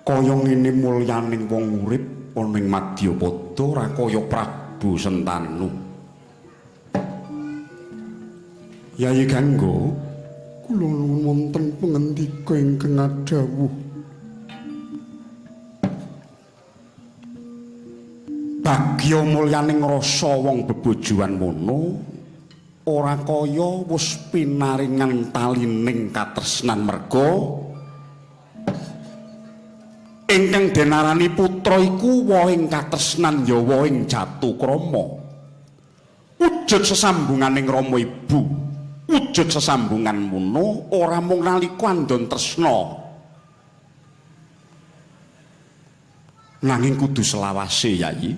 Kaya ngene mulyaning wong urip ana ing madyapada ora kaya Prabu Sentanu. Yayi Gangga, kula nuwun wonten pangendika ingkang adhawuh. Bagya mulyaning rasa wong bebojoan mono ora kaya wis pinaringan talining katresnan merga ingkang denarani putra iku wohing katresnan ya wohing jatukrama. Wujud sesambunganing rama ibu, wujud sesambungan mono ora mung nalika andon tresna, nanging kudu selawase Yayi.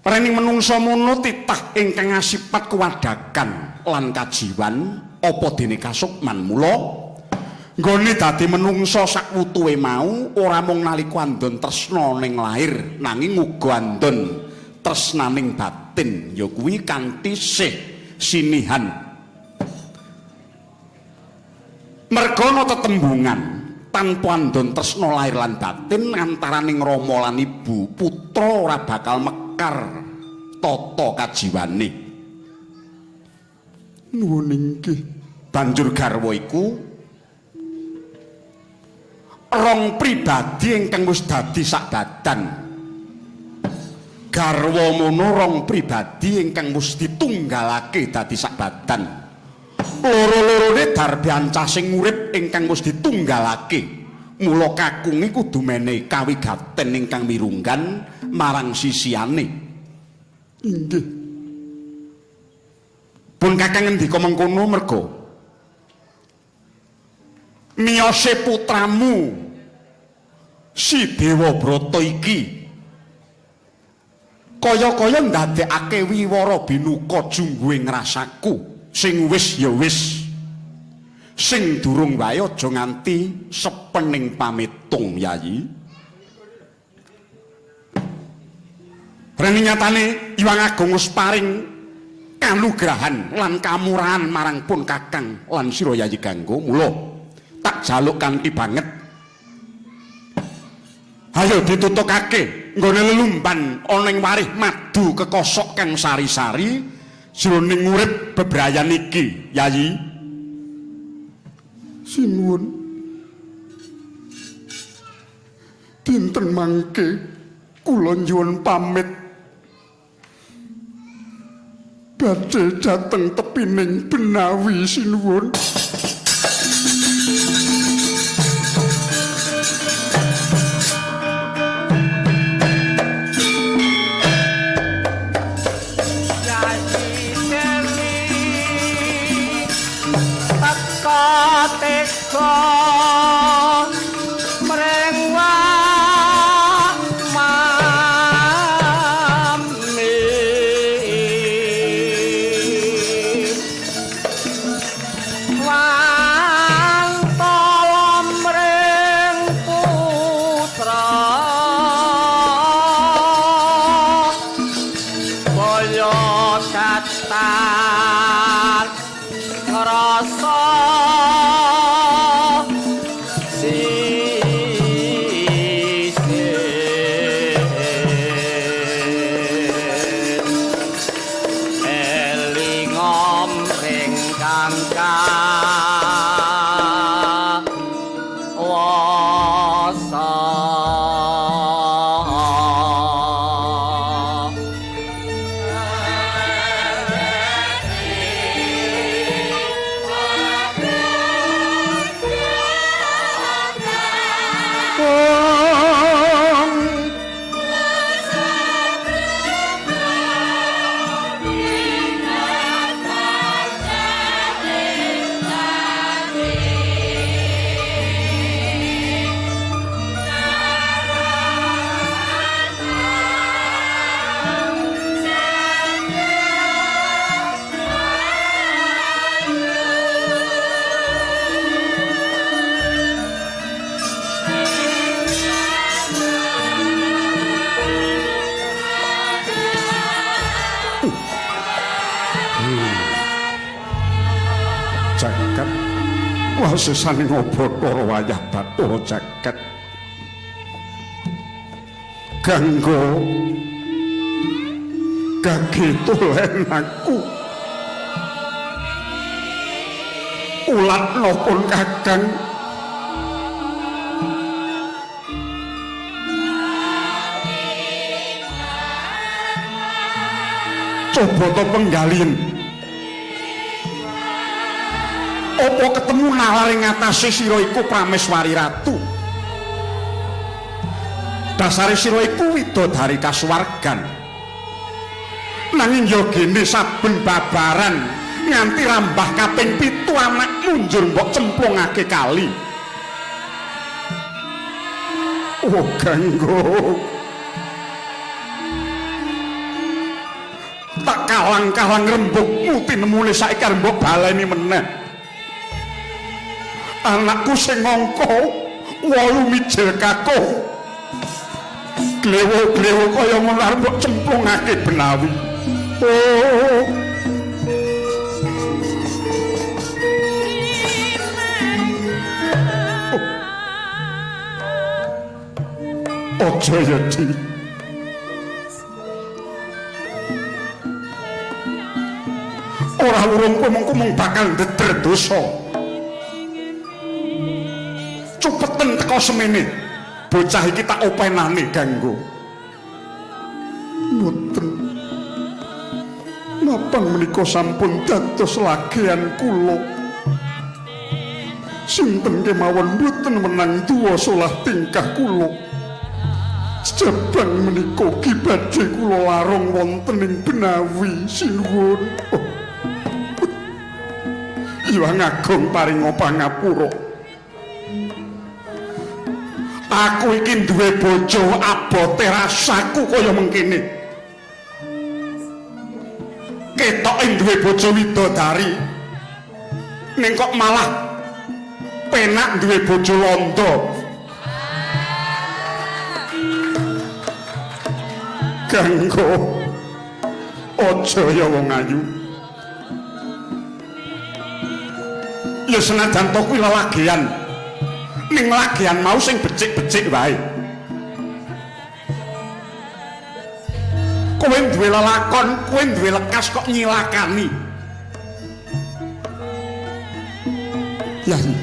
Rening menungsa mono titah ingkang asipat kuwadakan lan kajiwan apa dene kasukman. Mula nggone dadi menungsa sakwutuhe mau ora mung nalika andon tresna ning lair, nanging uga andon tresnaning batin, ya kuwi kanthi sih sinihan. Merga ana tetembungan tanpa andon tresna lair lan batin antaraning rama lan ibu, putra ora bakal mekar tata kajiwane. Nuwun inggih. Banjur garwa iku rong pribadi ingkang wis dadi sak badan. Garwa mono rong pribadi ingkang wis ditunggalake dadi sak badan. Loro-lorone darbe ancasing urip ingkang wis ditunggalake. Mula kakunge kudu menehi kawigaten ingkang mirunggan marang sisihane. Inggih. Pun kakang ngendika mengkono merga miyose putramu si Dewabrata iki kaya-kaya ndadekake wiwara binuka jungguhe ngrasaku. Sing wis ya wis, sing durung wae aja nganti sepening pametung Yayi. Rene nyatane Hyang Agung wis paring kanugrahan lan kamurahan marang pun kakang lan sira Yayi Gangga. Mula tak jaluk kanthi banget, ayo ditutukake nggone lelumban ana ing warih madu kekosok kang sari-sari jroning urip bebrayan iki Yayi. Sinuwun. Dinten mangke kula nyuwun pamit badhe dhateng tepining Benawi sinuwun. Jagat Wasesane Bathara wayah Bathara jagat. Gangga gage tulen aku. Ulat nopon Kakang. Coba to penggalin. Apa ketemu nalar ing ngatasé sira iku Prameswari Ratu? Dasare sira iku widodari kasuwargan. Nanging ya gene saben babaran nganti rambah kaping 7 anakmu njur mbok cemplungake kali. Oh Gangga. Tak kalang-kalang rembugmu tinemune saiki arep mbok baleni meneh. Anakku sing angka 8 mijil kakuh. Glewo-glewo kaya ngono arep mbok cemplungake benawi. Oh. Aja ya, Di. Ora urung kumung-kumung bakal ndeder dosa. Cupeten teko semene. Bocah iki tak openane Gangga. Mboten. Napa menika sampun dados lagean kula. Sinten kemawon mboten menang duwa solah tingkah kula. Jebang menika ugi badhe kula larung wonten ing Benawi sinuwun. Oh. Hyang Agung paringa pangapura. Aku iki duwe bojo abote rasaku kaya mengkene. Ketoke duwe bojo widodari. Ning kok malah penak duwe bojo londo. Gangga. Aja ya wong ayu. Ya senajan to kuwi lelagean. Ning lagean mau sing becik-becik wae. Kowe duwe lelakon, kowe duwe lekas kok nyilakani. Yai.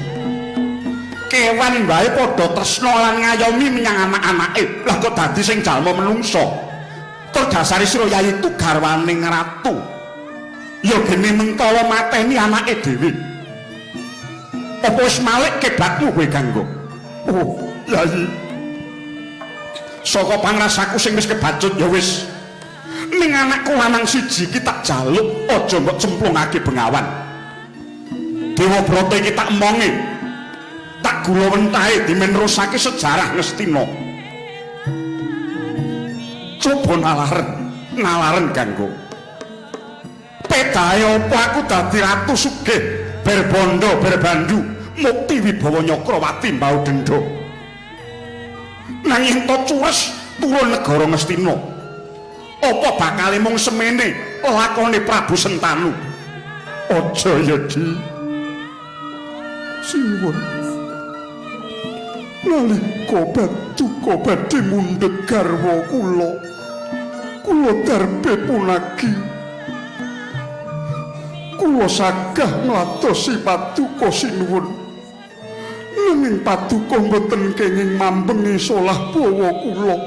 Kewan wae padha tresna lan ngayomi menyang anak-anake. Lah kok dadi sing jalma menungsa? Tur dasare sira yai itu garwaning ratu. Ya gene mentala mateni anake dhewe. Apa wis malik kebatmu kowe Gangga? Oh, Yai. Saka pangrasaku sing wis kebacut ya wis. Ning anakku lanang siji iki tak jaluk aja mbok cemplungake bengawan. Dewa Brata iki tak emonge. Tak gula wentahe dimenrusake sejarah Ngastina. Coba nalaren, nalaren Gangga. Pedahe apa aku dadi ratu sugih, berbondo, berbandu, mukti wibawa Nyakrawati mbau dendha. Nanging to cures turun negara Ngastina. Apa bakale mung semene lakone Prabu Sentanu? Aja ya, Di. Sinuwun. Nalika paduka badhe mundhut garwa kula, kula darbe punagi. Kula sagah ngladosi paduka sinuwun. Nanging paduka mboten kenging mambengi solah bawa kula.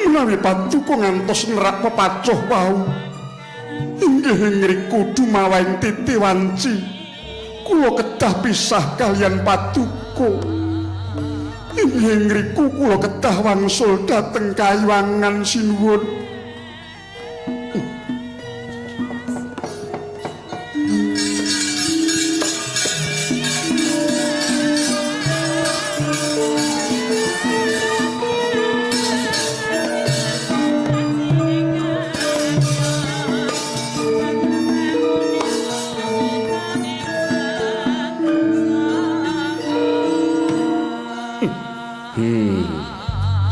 Menawi paduka ngantos nerak pepacoh wau, inggih ngriku dumawahing titi wanci. Kula kedah pisah kalian paduka. Inggih ngriku kula kedah wangsul dhateng kayuwangan sinuwun.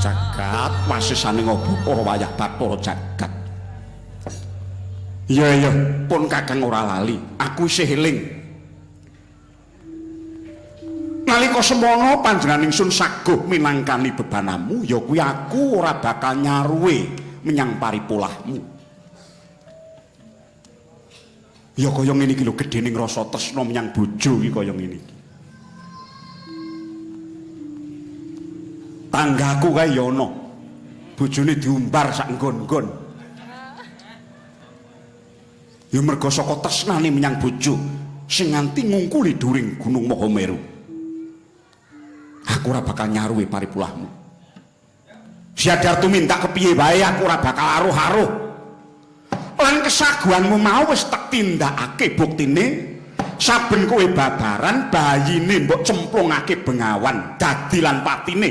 Jagat wasisane ngopo wayah Bathara jagat. Iya iya, pun Kakang ora lali, aku isih eling. Nalika semono panjenengan ingsun saguh minangkani bebanamu, ya kuwi aku ora bakal nyaruwe menyang paripulahmu. Ya kaya ngene iki lho gedhening rasa tresna menyang bojo iki kaya ngene iki. Tanggaku kae ya ana. Bojone diumbar sak nggon-nggon. Ya merga saka tresnane menyang bojo sing nganti ngungkuli during Gunung Mahameru. Aku ora bakal nyaruwe paripulahmu. Siadar tumindak kepiye wae aku ora bakal aruh-aruh. Lan kesaguhanmu mau wis tak tindakake, buktine saben kowe babaran bayine mbok cemplungake bengawan dadi lan patine.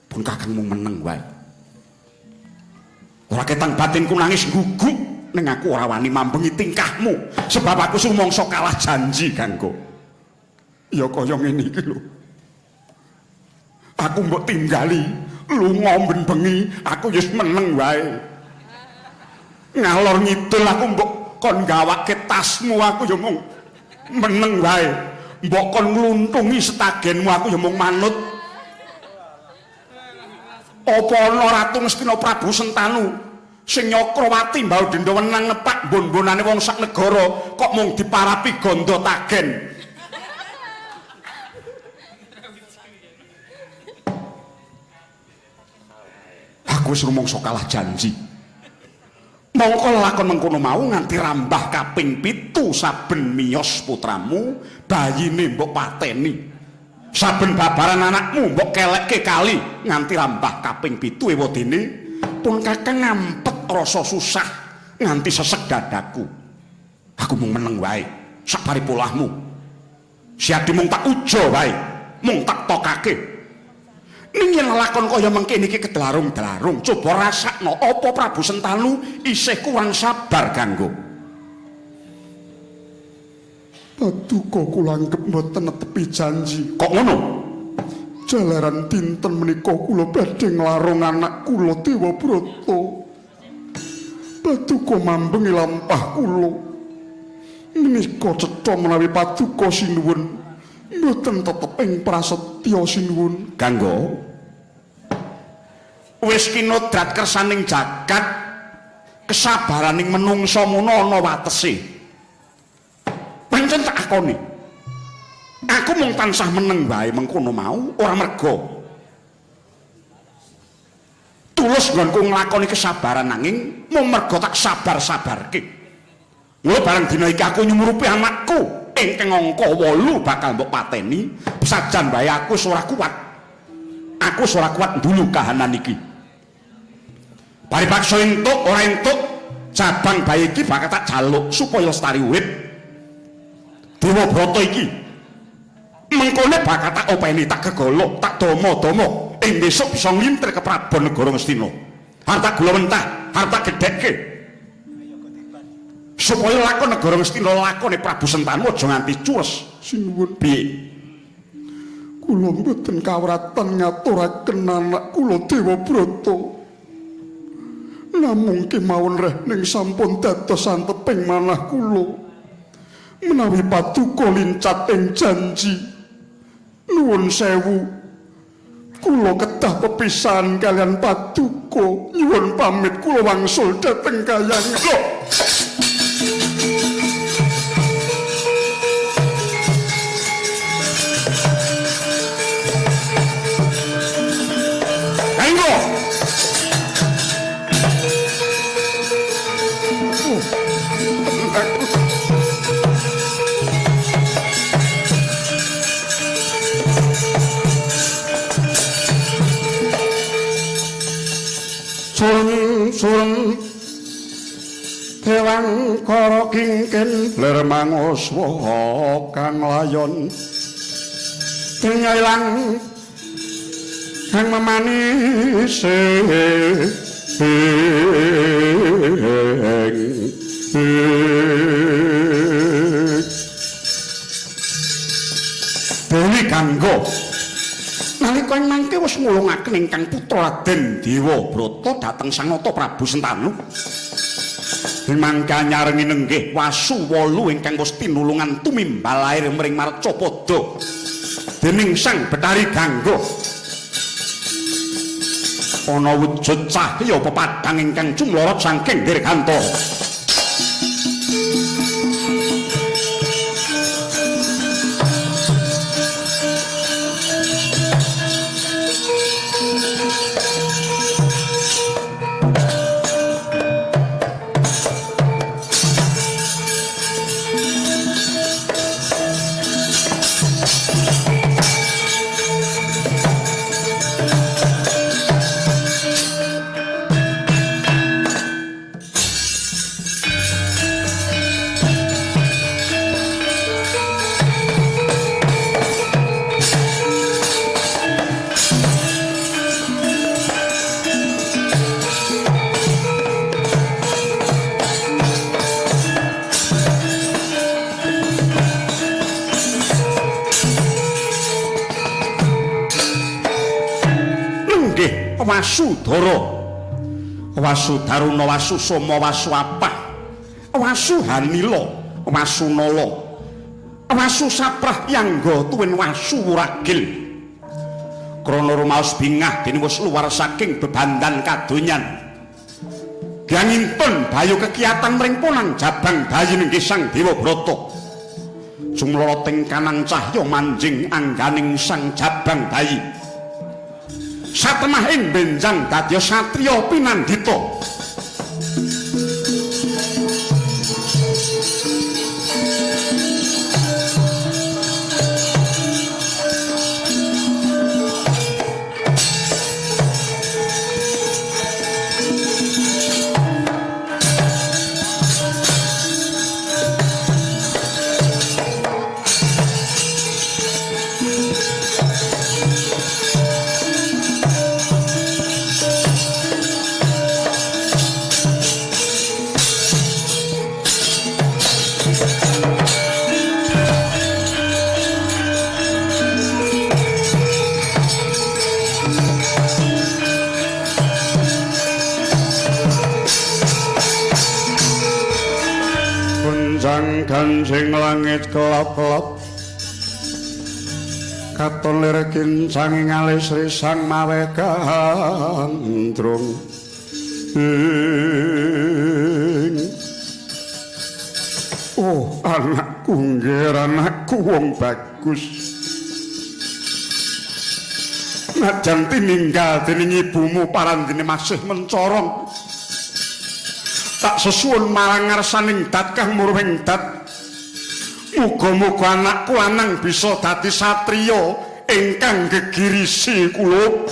Pun kakang mung meneng wae. Ora ketang batinku nangis guguk ning aku ora wani mambengi tingkahmu sebab aku sumangsa kalah janji kanggo. Ya kaya ngene iki lho. Aku mbok tinggali lunga ben bengi, aku wis meneng wae. Ngalor ngidul aku mbok kon gawake tasmu, aku ya mung meneng wae. Mbok kon ngluntungi setagenmu, aku ya mung manut. Apa ana Ratu Ngastina Prabu Sentanu sing Nyakrawati mbau denda wenang nepak mbon-mbonane wong sak negara kok mung diparapi ganda tagen. Aku wis rumangsa kalah janji. Mongko lakon mengkono mau nganti rambah kaping 7 saben miyos putramu bayine mbok pateni. Saben babaran anakmu mbok kelekke kali nganti rambah kaping 7 ewadene pun kakang ngampet rasa susah nganti sesek dadaku. Aku mung meneng wae sak paripulahmu. Siadi mung tak ujo wae, mung tak tokake. Ning yen lakon kaya mengkene iki kedlarung-dlarung, coba rasakno apa Prabu Sentanu isih kurang sabar kanggo. Paduka kula anggep mboten netepi janji. Kok ngono? Jalaran dinten menika kula badhe nglarung anak kula Dewabrata. Paduka mambengi lampah kula. Menika cetha menawi paduka sinuwun mboten tetep ing prasetya sinuwun. Kanggo wis kinodrat kersaning jagat, kesabaraning menungsa mono ana watese. Pancen tak akoni, aku mung tansah meneng wae mengkono mau ora merga tulus nggonku nglakoni kesabaran, nanging mung merga tak sabar-sabarke. Mula bareng dina iki aku nyumurupi anakku ingkang angka 8 bakal mbok pateni, sajan wae aku wis ora kuat. Aku wis ora kuat ndulu kahanan iki. Paripaksa entuk ora entuk jabang bayi iki bakal tak jaluk supaya lestari urip. Dewabrata iki mengkone bakal tak openi, tak gegolok, tak dama-dama ing besok bisa nglintir ke Prabon Negara Ngastina. Harta gula mentah, harta gedhekke. Supaya lakon negara Ngastina lakone Prabu Sentanu aja nganti cures. Sinuwun. Piye? Kula mboten kawratan ngaturaken anak kula Dewabrata. Namung kemawon rehning sampun dados anteping manah kula. Menawi paduka lincat ing janji, nuwun sewu, kula kedah pepisahan kalian paduka. Nyuwun pamit kula wangsul dhateng kayangan. Lho. Kanggo. Sureng dewang kara kingkin lir manguswa kang layon denya ilang kang memanise. Dewi Gangga nalika ing mangke wis ngulungaken ingkang putra Raden Dewabrata dhateng Sang Nata Prabu Sentanu. Mangka nyarengi nenggih wasu wolu ingkang wis tinulungan tumimbal lair mring marcapada dening Sang Bathari Gangga. Ana wujud cahya pepadhang ingkang cumlorot saking dirgantara. Wasudara, Wasudaruna, Wasusoma, Wasuapah, Wasuhanila, Wasunala, Wasusaprah yangga tuwin Wasuwuragil. Krana rumaos bingah dene wis luwar saking bebandan kadonyan. Gyangintun bayu kekiyatan mring ponang jabang bayi nenggih Sang Dewabrata. Jumloroting kanang cahya manjing angganing sang jabang bayi. Satemah ing benjang dadya satriya pinandita. Ganjing langit kelap-kelap katon lir kincang ing alis risang mawe gandrung. Oh anakku nggih, anakku wong bagus. Najan tininggal dening ibumu parandene masih mencorong. Tak sesuwun marang ngarsaning dat kang murwing dat. Muga-muga anakku lanang bisa dadi satriya ingkang gegirisi kula.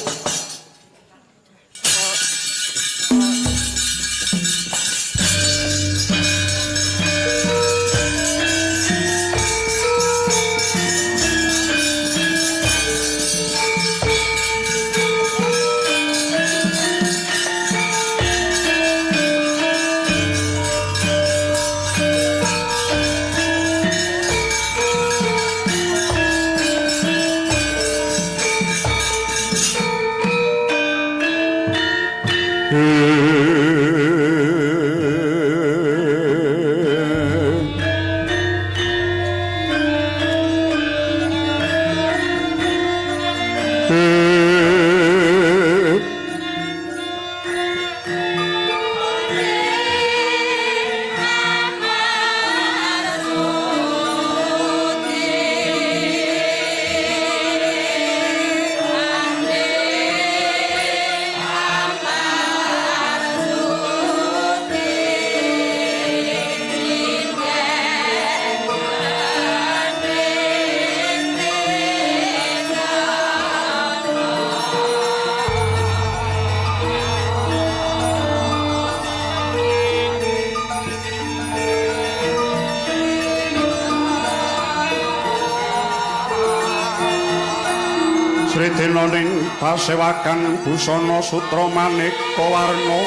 Sridena ning pasewakan busana sutra maneka warna.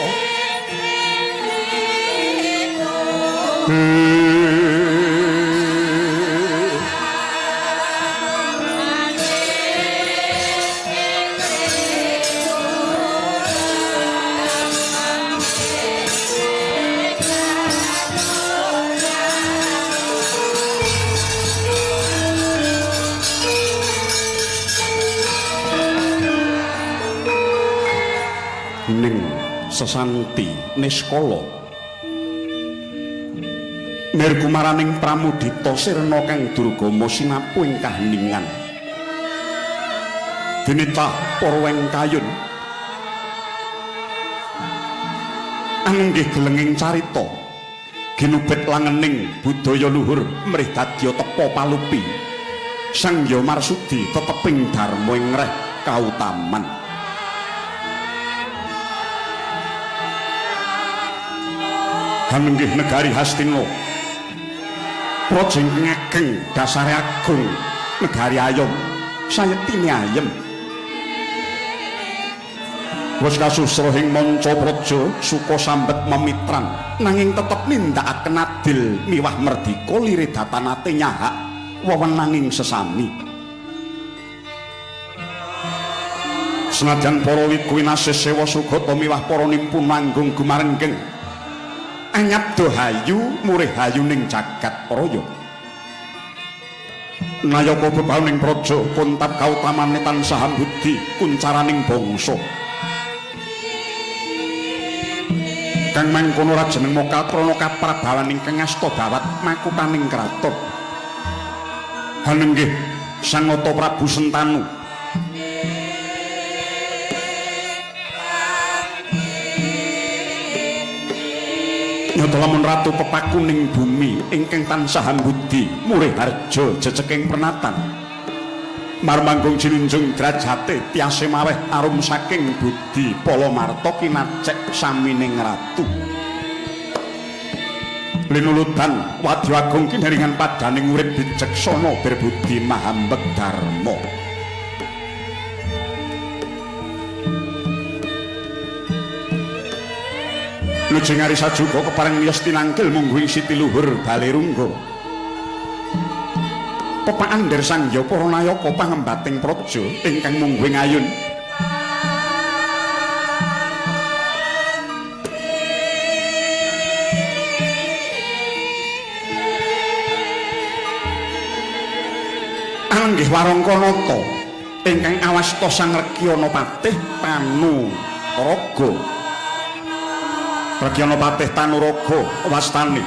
Sesanti niskala nirkumaraning pramudita sirna kang durgama sinapu ing kaheningan dinitah para wengkayun anenggih gelenging carita ginubet langening budaya luhur mrih dadya tepa palupi Sangya Marsudi teteping dharma ing reh kautaman. Hanenggih negari Hastina praja ingkang ageng dasare agung negari ayom sayektine ayem wis kasusra ing manca praja suka sambet memitran nanging tetep nindakaken adil miwah merdika lire datanate nyahak wewenanging sesami. Senajan para wikuwinasis sewa sugata miwah para nimpun manggung gumarenggeng anyabda hayu murih hayuning jagat raya. Nayaka bebaoning praja kuntap kautamane tansah ambudi kuncaraning bangsa. Kang mangkono rajeneng moka krana kaprabawaning kang asta dawat makutaning kraton. Hanenggih Sangata Prabu Sentanu nyata lamun ratu pepakuning bumi ingkang tansah ambudi murih harja jeceking pernatan marmanggung jinunjung drajate tiase maweh arum saking budi pala marta kinacek samining ratu linuludan wadya agung kinaringan padaning urip bijaksana berbudi mahambek dharma. Lujeng Arisa juga kepareng miyos tinangkil mungguing sitiluhur balerungga. Pepakan der sangya para nayaka pangembating praja ingkang mungguing ayun. Anggih Warangkanata ingkang awasta Sang Rekyana Patih Tanuraga. Rekyana Patih Tanuraga wastane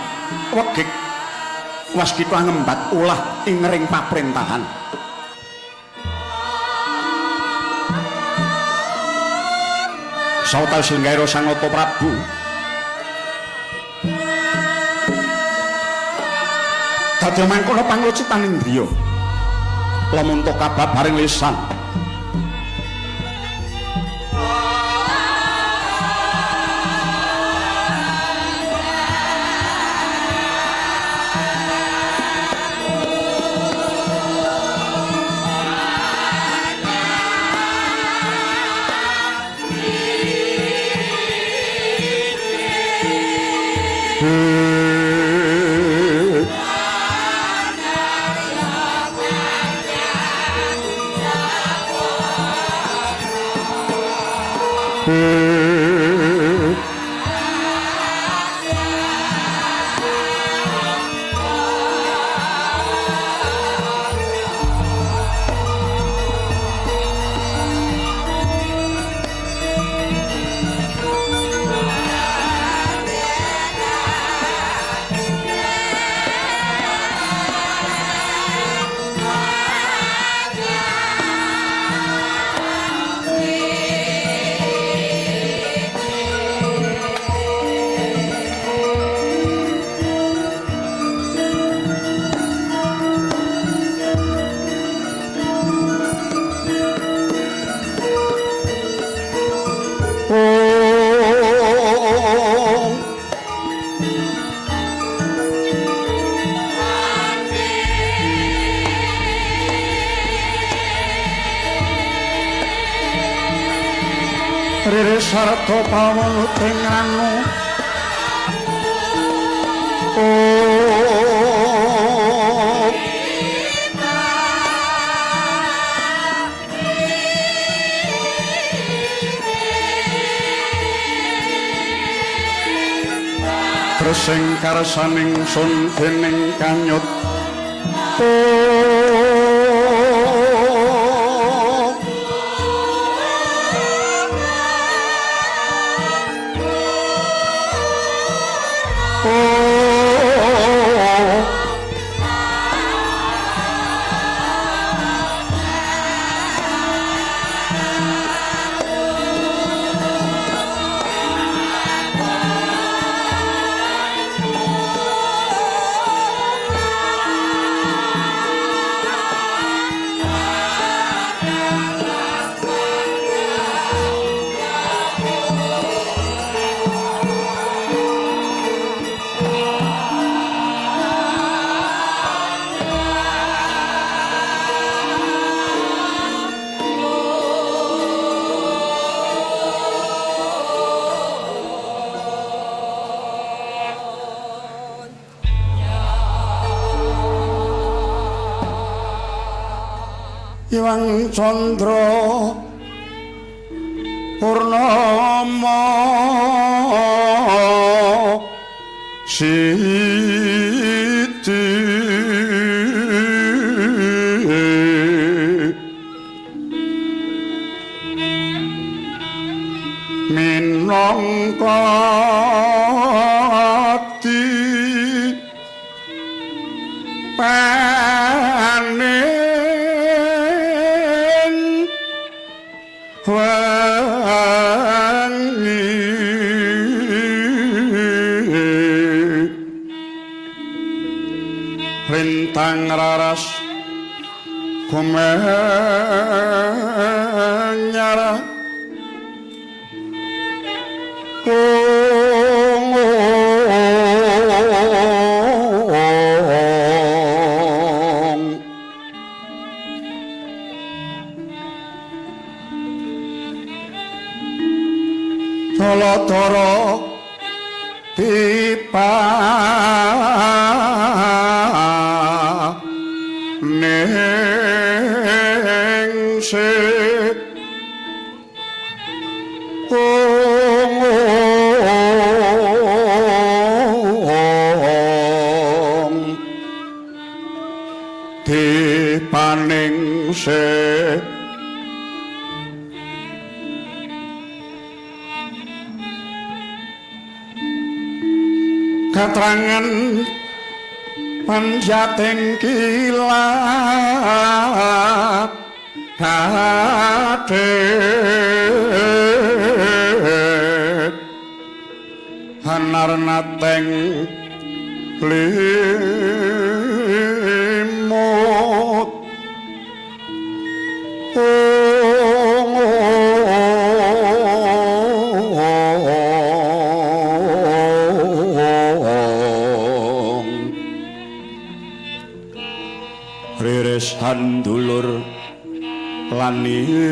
wegik waskita ngembat ulah ing ring paprentahan. Sawetawis lenggaira Sangata Prabu dadi mangkono panglucitaning driya lamun to kababaring lisan. Riri sarta pawanuting ranu Tresing karsaning sun dening kanyut Hyang Candra Purnama siji minangka di paning wangi rintang raras kumenyara ong Jaladara tipa ning sik ong dipaning sik katrangan panjating kilat kadhet hanarnateng limut ong ririsan dulur lan imur.